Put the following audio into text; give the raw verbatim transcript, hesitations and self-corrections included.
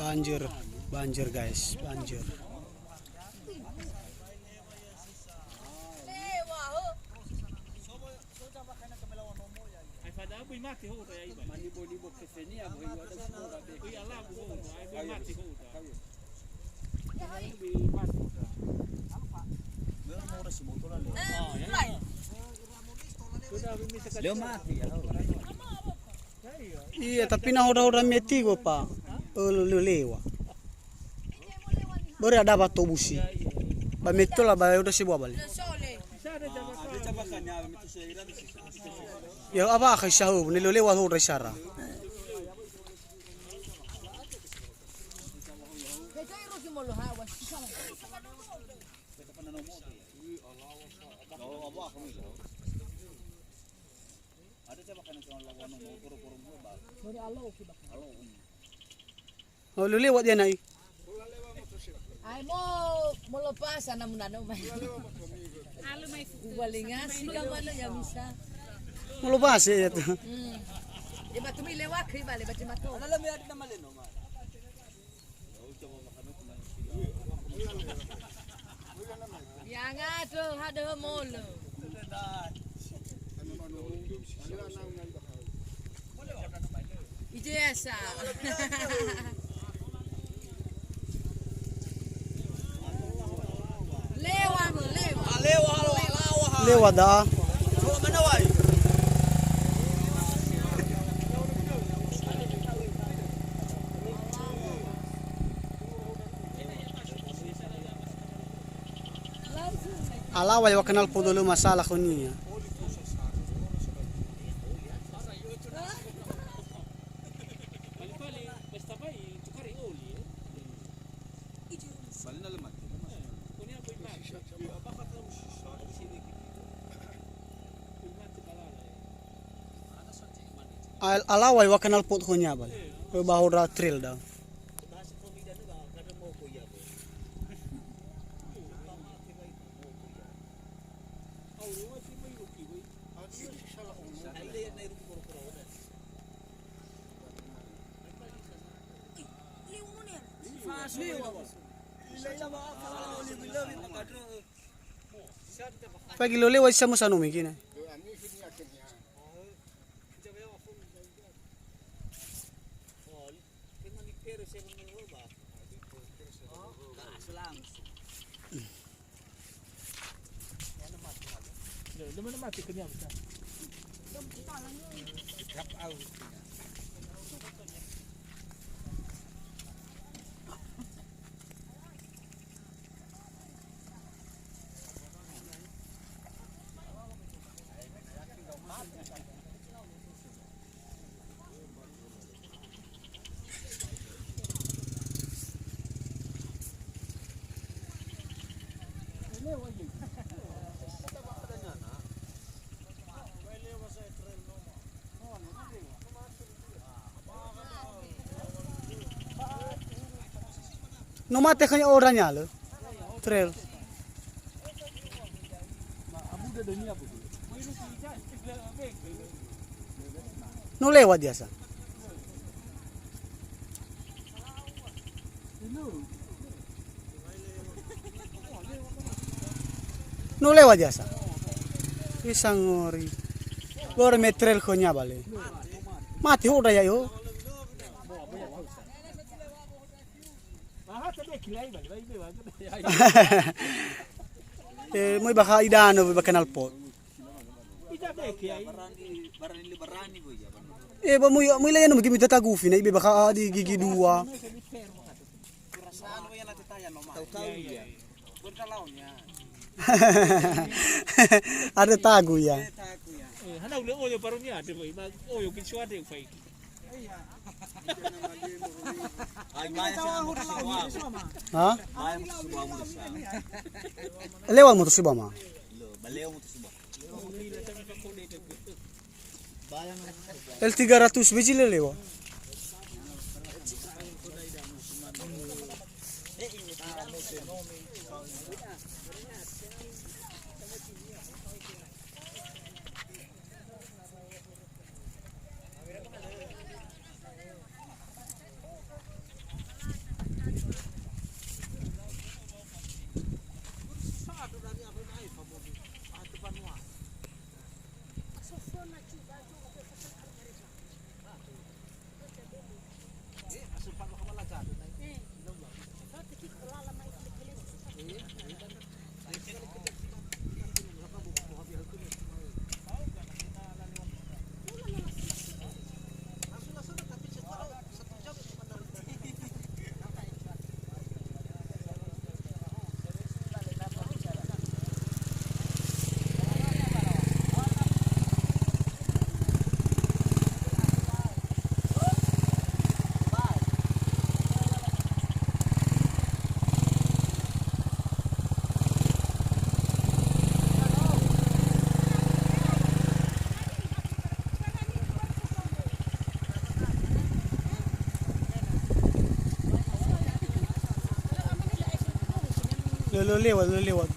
Banjir, banjir guys, banjir. Leo mati ya. Iya, tapi na hoda-hoda meti go pa. Lelewa. Börö ada ba tobusi. Ba metola ba hoda sebua bale. Ya, apa akhi sahu, ne lelewa hoda sara. Oh, lu lewat dia, Nai. Ai mo, mo lepas ana munano mai. Ubalingasi ka mana ya bisa. Mo lepas ya tu. Hmm. Dia batu mi lewat ke balik batu matu. Yanga tu hada molo. Ijesa. Lewa, lewa. Lewa, lewa. Lewa da. Alawa ya wa kenal podo lö masalah khönia. Al-, alawa wa kenal pot khönia bal. Ba hoda trail da. Pagi lo lewa isa mo sanomi kina. No mate khönia orania lö. Trail. No lewat dia sa. No lewat dia sa. Isangori. Börö me trail khönia bale. Mate hoda ya yo. Eh, möi bakha idanö ba kenal pot. Eh, ba möi, möi la ya no gimi tatagufi na ibe bakha di gigi dua. Ada tagu ya. Eh, hana ule oyo baru ni ada, boy. Ba oyo ki suade ufaiki. Ha? Lewat motor si bama. L tiga ratus biji lelewa. Lo lewat, lo lewat.